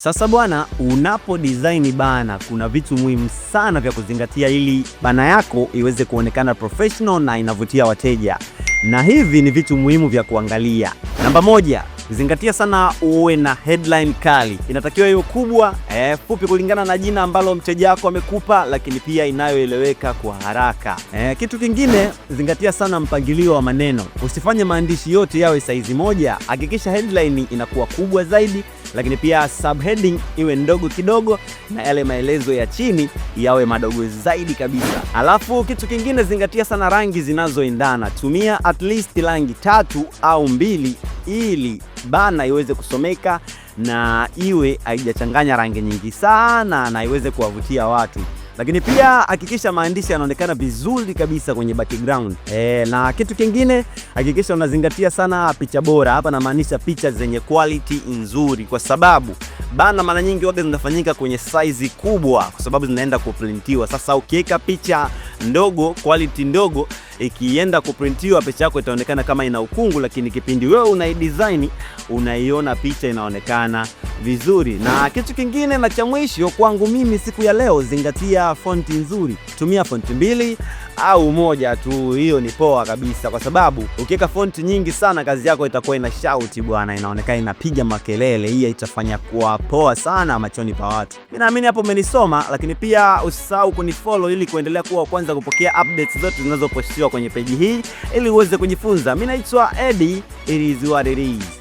Sasa bwana, unapo design banner, kuna vitu muhimu sana vya kuzingatia ili banner yako iweze kuonekana professional na inavutia wateja, na hivi ni vitu muhimu vya kuangalia. Namba 1, zingatia sana uwe na headline kali. Inatakiwa iwe kubwa, fupi kulingana na jina ambalo mteja wako amekupa, lakini pia inayoeleweka kwa haraka. Kitu kingine, zingatia sana mpangilio wa maneno. Usifanye maandishi yote yawe saizi moja. Hakikisha headline inakuwa kubwa zaidi, lakini pia subheading iwe ndogo kidogo na yale maelezo ya chini yawe madogo zaidi kabisa. Alafu kitu kingine, zingatia sana rangi zinazoendana. Tumia at least rangi tatu au mbili ili banner iweze kusomeka na iwe haijachanganya rangi nyingi sana na iweze kuwavutia watu. Lakini pia hakikisha maandishi yanaonekana vizuri kabisa kwenye background. Na kitu kingine, hakikisha unazingatia sana picha bora. Hapa namaanisha picha zenye quality nzuri, kwa sababu banner mara nyingi waga zinafanyika kwenye size kubwa, kwa sababu zinaenda kuprintiwa. Sasa ukiweka picha ndogo, quality ndogo, ikienda kuprintiwa picha yako itaonekana kama ina ukungu, lakini kipindi wewe unaidesign unaiona picha inaonekana vizuri. Na kitu kingine na cha mwisho kwangu mimi siku ya leo, zingatia fonti nzuri. Tumia fonti mbili au moja tu, hiyo ni poa kabisa, kwa sababu ukiweka fonti nyingi sana kazi yako itakuwa ina shout bwana, inaonekana inapiga makelele. Hii itafanya kuwa poa sana machoni pa watu. Mimi naamini hapo umenisoma, lakini pia usisahau kunifollow ili kuendelea kuwa wa kwanza kupokea updates zote zinazopostiwa kwenye peji hii ili uweze kujifunza. Mimi naitwa Eddie, it is what it is.